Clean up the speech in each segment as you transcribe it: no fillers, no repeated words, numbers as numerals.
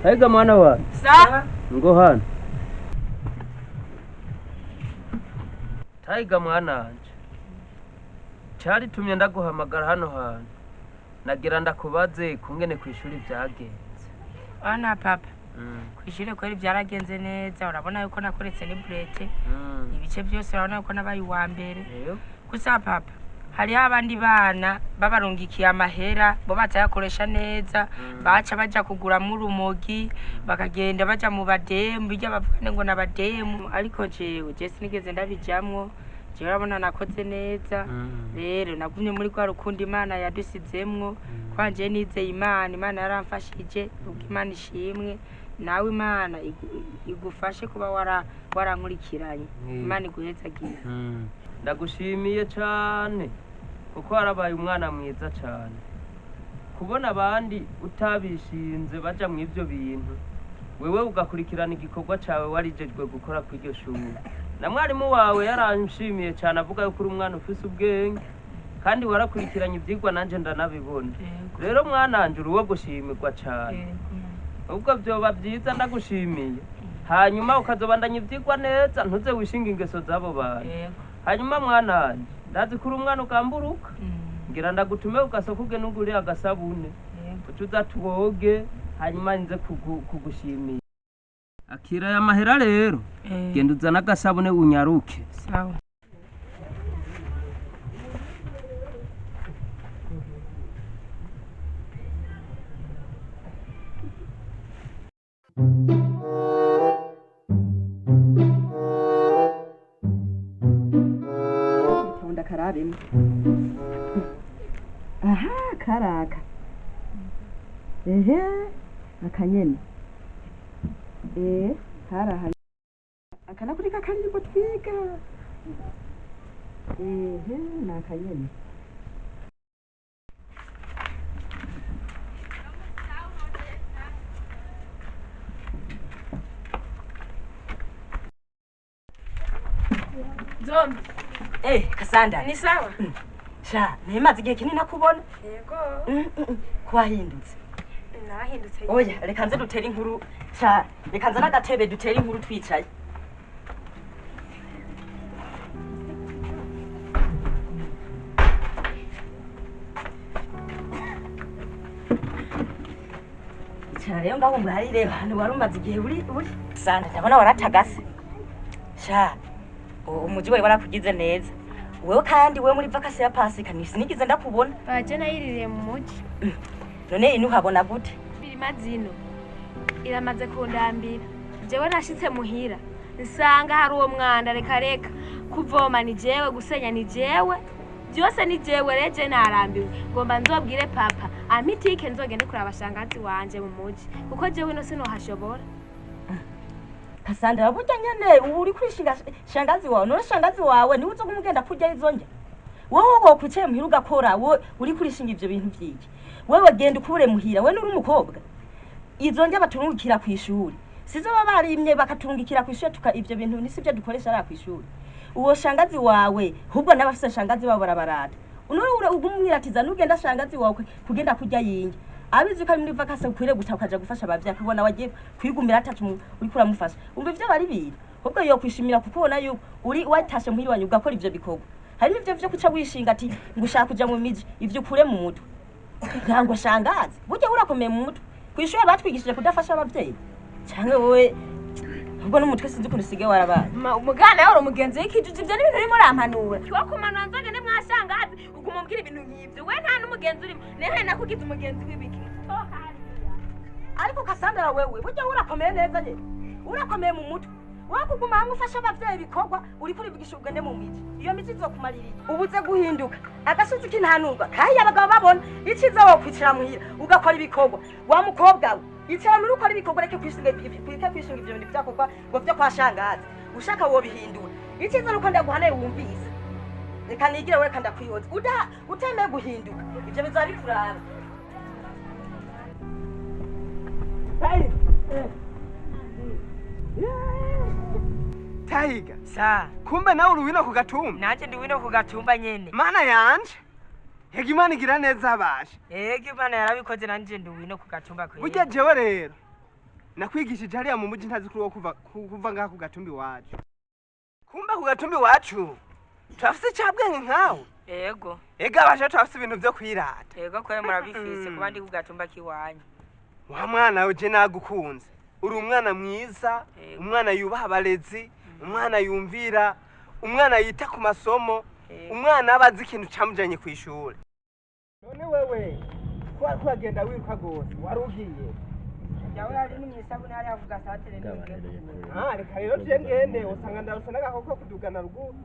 Taiga mwana wa. Sa? Ngo hano. Taiga mwana wanje. Caritumye ndaguhamagara hano hantu. Nagira ndakubaze kungene kwishuri vyagenze. Ana papa. Kwishuri kweri byaragenze neza, urabona yuko nakoretse ni burete. Ibice byose urabona yuko nabaye uwa mbere. Gusa papa, hariho abandi bana babarungikiye amahera bo batayakoresha neza, baca baja kuguramo urumogi, bakagenda baja mu bademu, bijya bavuga ngo n'abademu, ariko jewe je sinigeze ndabijamwo. Jewe urabona nakoze neza. Rero nagumye muri rwa rukundo Imana yadusizemwo, kwanje nizeye Imana, Imana yaramfashije, ubwo Imana ishimwe. Nawe Imana igufashe kuba warankurikiranye. Imana iguhezagiye. Ndagushimiye cyane kuko warabaye umwana mwiza cyane. Kubona abandi utabishinze baja mu ivyo bintu, wewe ugakurikirana igikorwa cawe warijejwe gukora ku iryo shuri. Na mwarimu wawe yaranshimiye cyane avuga yuko uri umwana ufise ubwenge kandi warakurikiranye ivyigwa, nanje ndanabibona. Rero mwananje uri uwo gushimirwa cyane. Ubwo vyoba vyiza ndagushimiye, hanyuma ukazobandanya ivyigwa neza, ntuze wishinga ingeso z'abo bantu. Hanyuma mwananje ndazi ko uri umwana ugamburuka, ngira ndagutume ugasoko uge n'ugure agasabune uce uza tuwoge, hanyuma nze kugushimira. Akira aya mahera rero, genda uzane agasabune unyaruke. Sawa. Tonda karabimwe. Aha, karaka. Ehe, akanyene. Haraha. Akana kuri kakaririmbo twiga. Ehe, ni akanyene. Zombi. Kasanda. Ni sawa? Sha, nemaze igihe kinini nakubona. Yego. Kwahindutse. Narahindutse. Oya, reka nze dutere inkuru. Sha, reka nze n'agatebe dutere inkuru twicaye. Icara rero ngaho mbarire, hano wari umaze igihe uri uri. Sanda, ndabona waratagase. Sha, umuji wawe warakugize neza. Wewe kandi wewe muri vakasi ya Pasika sinigeze ndakubona. Baje nayiririye mu muji. None inu habona gute? Birima zino iramaze kundambira. Jewe nashitse muhira nsanga hari uwo mwanda, reka reka kuvoma ni jewe, gusenya ni jewe, byose ni jewe. Reje narambiwe, ngomba nzobwire papa amitike nzogende kuraba shangazi wanje mu muji, kuko jewe ino sinohashobora. Kasandra, burya nyene ubu uri kwishinga shangazi wawe. None shangazi wawe niwe uzokumugenda kurya izo ndya? Wowe wokwicaye muhira ugakora, wowe uri kurishinga ivyo bintu vyiki? Wewe genda ukubure muhira, we nuri umukobwa. Izo ndya baturungikira kw'ishuri, sizo baba barimye bakaturungikira kw'ishuri, tuka ivyo bintu ni sivyo dukoresha ari kw'ishuri. Uwo shangazi wawe hubwo n'abafise shangazi babo barabarata. None ugumwiratiza nugenda shangazi wawe kugenda kurya yingi. Abizi ko ari muri vakasi ukwiriye guta ukaja gufasha abavyeyi, akabona wagiye kwigumira atacu uriko uramufasha. Umva ivyo bari bintu. Ahubwo yokwishimira kuko ubona yuko uri watashe muhira wanyu ugakora ivyo bikorwa. Hari n'ivyo vyo kuca wishinga ati ngo ushaka kuja mu miji, ivyo ukure mu mutwe. Ntabwo shangazi, burya urakomeye mu mutwe. Kw'ishure batwigishije kudafasha abavyeyi. Canke wowe ubwo n'umutwe sinzi ukuntu usigaye warabaye. Umugana yawe umugenzi w'ikijiji, ivyo n'ibintu urimo urampanura. Kiwakumanura nzogende mwashangazi uguma umbwira ibintu nk'ivyo. We nta n'umugenzi urimo. Nehe nakugize umugenzi w'ibiki. Ariko Kasandra wewe burya urakomeye neza nyene. Urakomeye mu mutwe. Wowe kuguma hamwe ufasha abavyeyi ibikorwa, uriko urivugisha ugende mu miji. Iyo miji izokumarira iki? Ubuze guhinduka. Agasozi k'intanurwa kahiye abagabo babona. Iciza wokwicara muhira ugakora ibikorwa. Wa mukobwa we, icara muhira ukora ibikorwa, reke kwishinga ivyo bintu vyakorwa ngo vyo kwa shangazi. Ushaka wobihindura. Iciza nuko ndaguhanaye wumvise. Reka nigire wewe kandi akwihoza. Utemeye guhinduka. Ivyo bizaba bikuraba. Taiga. Sa. Kumbe nawe uri wino ku gatumba? Nanje ndi wino ku gatumba nyene. Mana yanje. Ega Imana igira neza abasha. Ega Imana yarabikoze, nanje ndi wino ku gatumba kweli. Burya jewe rero Nakwigishije hariya mu muji ntazi kuri wo kuva ngaha ku gatumbi wacu. Kumba ku gatumbi wacu turafise icabwenge nkawe. Yego. Ega abasha turafise ibintu vyo kwirata. Yego kwe murabifise kuba ndi ku gatumba kiwanyu. Wa mwana we je nagukunze. Uri umwana mwiza, umwana yubaha abarezi, umwana yumvira, umwana yita ku masomo, umwana aba azi ikintu camujanye kw'ishure. None wewe ko wariko uragenda wiruka gose wari ugiye? Jawe hari n'imyisabune hari avuga satere n'ibyo. Ah, reka rero je ngende usanga ndarusa n'agakoko kudugana ruguru.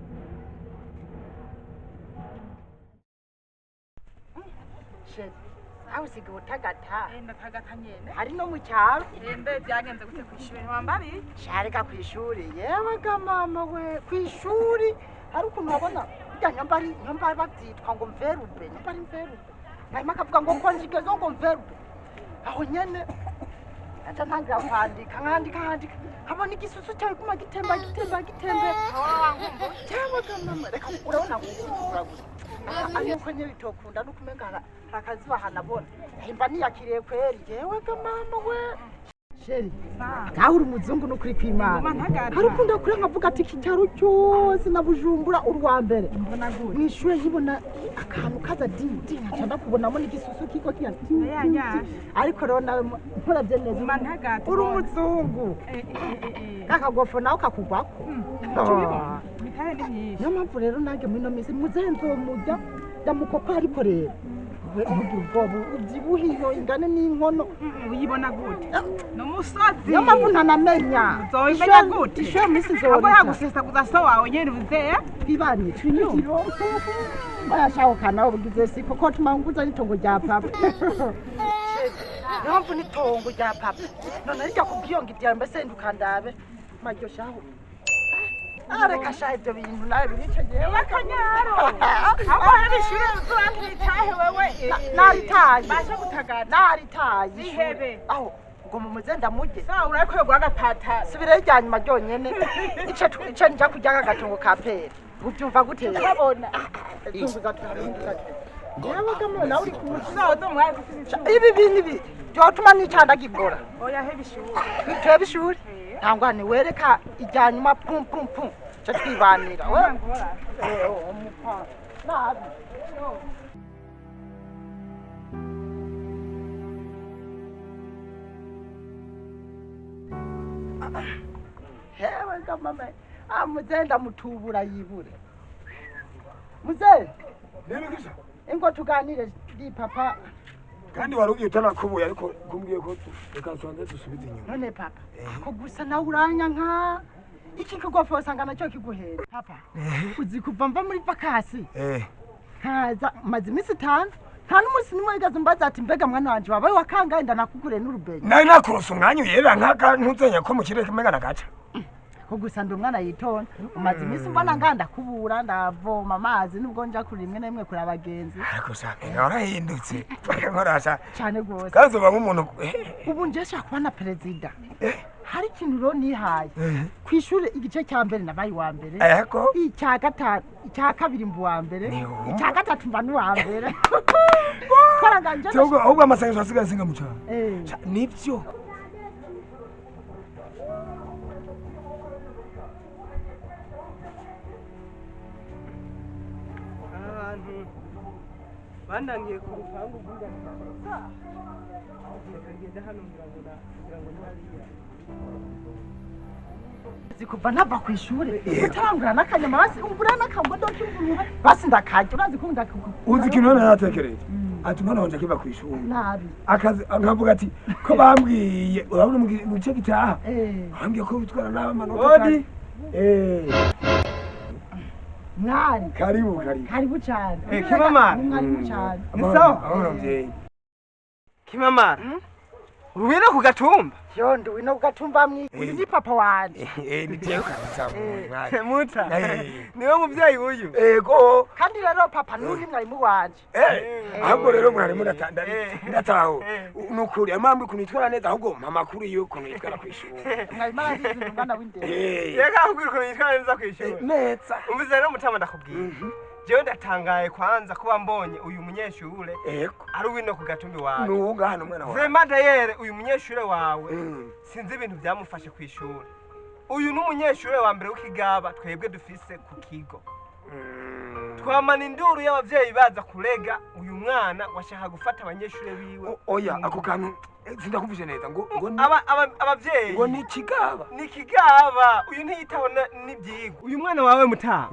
Aho usigaye utagata. Ndatagata nyene. Hari no mu cyaro. Mbe byagenze gute kw'ishuri wambari? Shareka kw'ishuri. Yewe ga mama we kw'ishuri hari ukuntu wabona burya nyambari nyambari bavyitwa ngo mverube nyambari mverube. Hanyuma akavuga ngo konjigezo ngo mverube. Aho nyene aca ntangira kwandika nkandika nkandika nkabona igisusu cyawe guma gitemba gitemba gitembe. Yewe ga mama reka urabona ngo gusa. Ariko nyene bitokunda no kumenga harakazuba hanabona. Himba niyakiriye kweri yewe ga mama we. Sheri, ngaho uri umuzungu n'ukuri kw'Imana. Hari ukunda kure nkavuga ati iki cyaro cyose na Bujumbura uri uwa mbere. Mw'ishure yibona akantu kaza di di nkaca ndakubonamo n'igisusu kiko kiya di di. Ariko rero nawe nkuravye neza uri umuzungu. Kakagofo nawe kakugwako. Niyo mpamvu rero nange muri ino minsi muzehe nzomurya ndamukopa ariko rero ntugire ubwoba ubyibuhe iyo ingane n'inkono. Uyibona gute? Ni umusozi. Niyo mpamvu ntanamenya. Uzoyimenya gute? Ishure minsi nzorita. Ahubwo yagusesaguza so wawe nyene uzeya. Twibanye twinjiro. Bayashaka nawe ubugize si kuko tumanguza n'itongo rya papa. Niyo mpamvu n'itongo rya papa. None rijya kubwiyonga iryara mbese ndukandabe. Maryo shaho. Areka sha ibyo bintu nawe birice jewe akanyaro. Aho hari ishure uzurangitahe wewe. Naritaye. Basha gutagata. Naritaye. Ihebe. Aho ngo mumuze ndamurye. Sawa urako yogwa agapata. Subirayo rya nyuma ryonyene. Ice nja kurya agatungo ka pera. Ubyumva gute? Urabona. Zunguza turahinduka. Yewe gamwe nawe uri kumuzi. Sawa udomwaye gufise. Ibi bintu ibi byotuma nicanda gikora. Oya hebe ishure. Hebe ishure. Ntangwa ni wereka ijya nyuma pum pum pum. Cyo twibanira. We. Umupa. Nabi. Hewe gamame. Amuzenda mutubura yibure. Muze. Nibikisha. Ingo tuganire ndi papa. Kandi warugiye utanakubuye ariko kumbwiye ko reka tubanze dusubize inyuma. None papa, ko gusa nawe uranya nka iki kigofo usanga nacyo kiguhera. Papa, uzi kuva mva muri vakasi. Nkaza maze iminsi itanu nta n'umunsi nimwe wigeze umbaza ati mbega mwana wanje wabaye wakangaye ndanakugure n'urubenye. Nari nakurose umwanya uyera nkaka ntuzenya ko mu kirere kumenya nagaca. Ko gusa ndi umwana yitonda umaze iminsi mbona nganda kubura ndavoma amazi nubwo nja kuri rimwe na rimwe kuri abagenzi. Ariko sha mbega warahindutse nkorasha cyane rwose. Kandi uba nk'umuntu ubu nje nshaka kuba na perezida. Hari ikintu rero nihaye kw'ishure igice cya mbere nabaye uwa mbere, icya gatanu icya kabiri mba uwa mbere, icya gatatu mba n'uwa mbere. Ahubwo amasengesho asigaye asenga mu cyaro nibyo. Abantu bandangiye ku rupangu rw'inganira. Reka ngende hano ngira ngo ni hariya. Kuva nava kw'ishure utarangura n'akanyama basi umbura n'akangodo k'ingurube basi ndakarya urazi ko ndakugura. Uzi ikintu none naratekereje ati umwana wanje akiva kw'ishure nabi akazi nkavuga ati ko bambwiye urabona mu gice gitaha bambwiye ko bitwara nabi amanota. Odi mwari karibu karibu karibu cyane. Kimamara mwarimu cyane. Ni sawa muvyeyi. Kimamara Uwino ku gatumba. Yo ndi wino ku gatumba mwi. Uyu ni papa wanje. Ni jewe kabisa mwari. Muta. Niwe muvyeyi uyu. Ego. Kandi rero papa n'uri mwarimu wanje. Ahubwo rero mwarimu ndataho. Nukuri amambi kunitwara neza ahubwo mama kuri yo kunitwara kwishuri. Mwarimu arabizi umwana w'indero. Yega akubwira ukuntu yitwara neza kwishuri. Neza. Umvize rero mutama ndakubwira. Jewe ndatangaye kwanza kuba mbonye uyu munyeshure ari wino ku gatumbi wawe. Nuwo ngahano mwana wawe. Vraiment d'ailleurs uyu munyeshure wawe sinzi ibintu byamufashe ku ishuri. Uyu n'umunyeshure wa mbere w'ikigaba twebwe dufise ku kigo. Twamana induru y'abavyeyi baza kurega uyu mwana washaka gufata abanyeshure biwe. Oya ako kantu sindakuvuje neza ngo abavyeyi ngo ni kigaba. Ni kigaba uyu ntiyitaho n'ivyigwa. Uyu mwana wawe mutaha.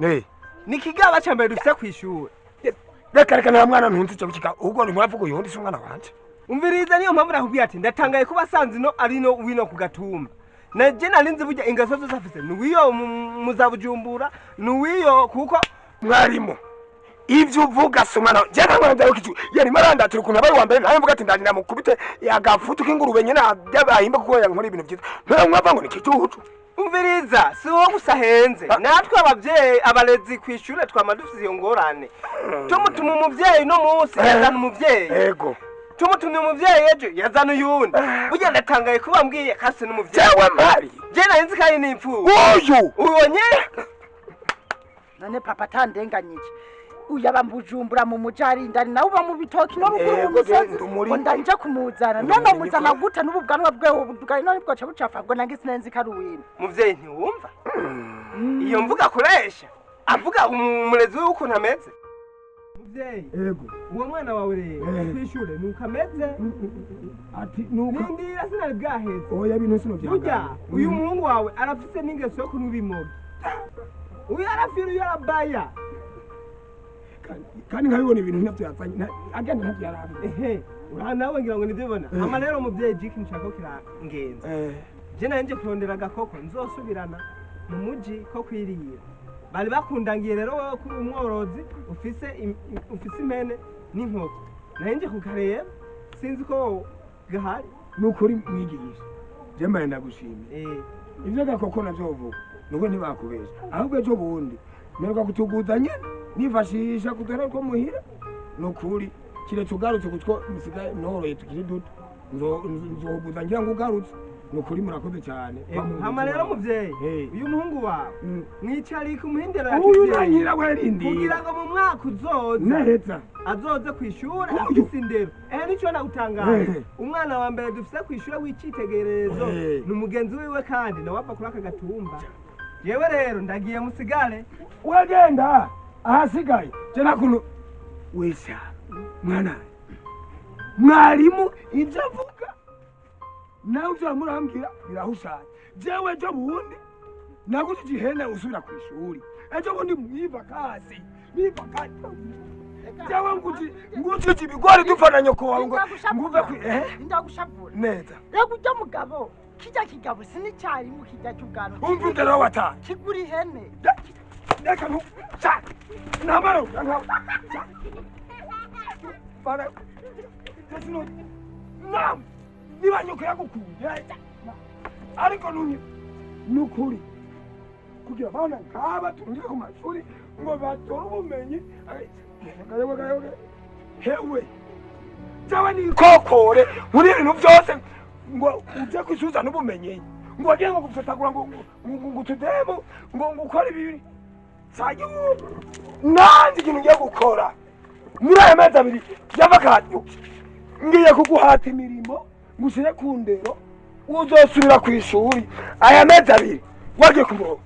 Ni kigaba ca mbere dufise kw'ishure. Reka reka nta mwana ntunze ico kigaba ubwo ni mwavuga uyu ndi umwana wanje. Umviriza niyo mpamvu nakubwiye ati ndatangaye kuba sanzi no ari no wino ku gatumba. Naje narinzi burya ingaso zose afise nuwiyo muzabujumbura nuwiyo kuko mwarimu ivyo uvuga si umwana je nta mwana ndayo kicu yari marandatira ukuntu abaye wa mbere nawe mvuga ati ndagenda mukubite agafutu k'ingurube nyene ahimba kuko yankora ibintu vyiza none mwava ngo ni kicucu. Umviriza si wowe gusa ahenze natwe abavyeyi abarezi kw'ishure twama dufise iyo ngorane. Tumutuma umuvyeyi no munsi yazana umuvyeyi. Yego. Tumutumye umuvyeyi ejo yazana uyundi. Burya ndatangaye kuba mbwiye kase n'umuvyeyi. Jewe mpari. Je nari nzi kandi n'imfuvyi. Uyu ubonye none papa tandenganyije. Uyu mbujumbura mu mujari ndani nawe uba mu bitoki no ruguru mu misozi ngo ndanje kumuzana none muzana gute n'ubu bwanwa bwewe bugari none bwoca bucafa ngo nange sinenzi karuwina. Muvyeyi ntiwumva iyo mvuga akoresha avuga umurezi w'ukuntu ameze. Muvyeyi yego uwo mwana wawe rero kwishure nuko ameze ati nuko nindira sinari bwaheze. Oya bintu sino byanga. Burya uyu muhungu wawe arafise n'ingeso yo kunywa ibimogi. Uyu arafira uyu arabaya. Kandi nkabibona ibintu ntavyo yazanye agenda ntavyo yarabe. Ehe ura nawe ngira ngo nivyo ama rero muvyeyi jiki nshaka kirangenza. Je nanje kurondera agakoko nzosubirana mu muji ko kwirira. Bari bakundangiye rero wowe kuri umworozi ufise impene n'inkoko. Nanje kukareba sinzi ko gahari. Nukuri mwigisha je mbaye ndagushimiye. Ivyo gakoko navyo uvuga nuko ntibakubesha ahubwo ejo bundi mperuka kutuguza nyene nifashisha kudora ko muhira nukuri kiretse ugarutse kutwo misigaye noroye tukiri duto nzoguza ngira ngo ugarutse nukuri murakoze cyane. Hama rero muvyeyi uyu muhungu wawe mwicarike umuhindero ya uyu nanyira werindira kugira ngo mu mwaka uzoza neza azoze kw'ishure afise indero. Nico nagutangaje umwana wa mbere dufise kw'ishure w'icitegererezo ni umugenzi wiwe kandi nawe ava kuri aka gatumba. Jewe rero ndagiye musigare wagenda ahasigaye je nakuntu wesha mwana mwarimu ivyo avuga nawe ivyo murambwira birahushanye. Jewe ejo bundi naguze igihene usubira kw'ishuri ejo bundi mwiva kasi jewe nguti ibigori dupfa na nyoko wawe ngo nguve kwi ndagushavura neza. Rego ujya mugabo kijya kigabo sinicyarimu kijya cy'ubwanwa umva indero wataye kigura ihene reka ntu cha nambaro nka para desino nam niba nyoko yagukunde ariko nunye nukuri kugira abana nk'aba turungike ku mashuri ngo batore ubumenyi hewe jewe nikokore muri ibintu byose ngo uje kwisubiza n'ubumenyi ngo wagiye ngo gufatagura ngo ngo tudemo ngo ukore ibi sayu nanjye ikintu ngiye gukora muri aya mezi abiri y'avakati ngiye kuguhata imirimo ngushyire ku ndero uzosubira ku ishuri aya mezi abiri wagiye ku murongo.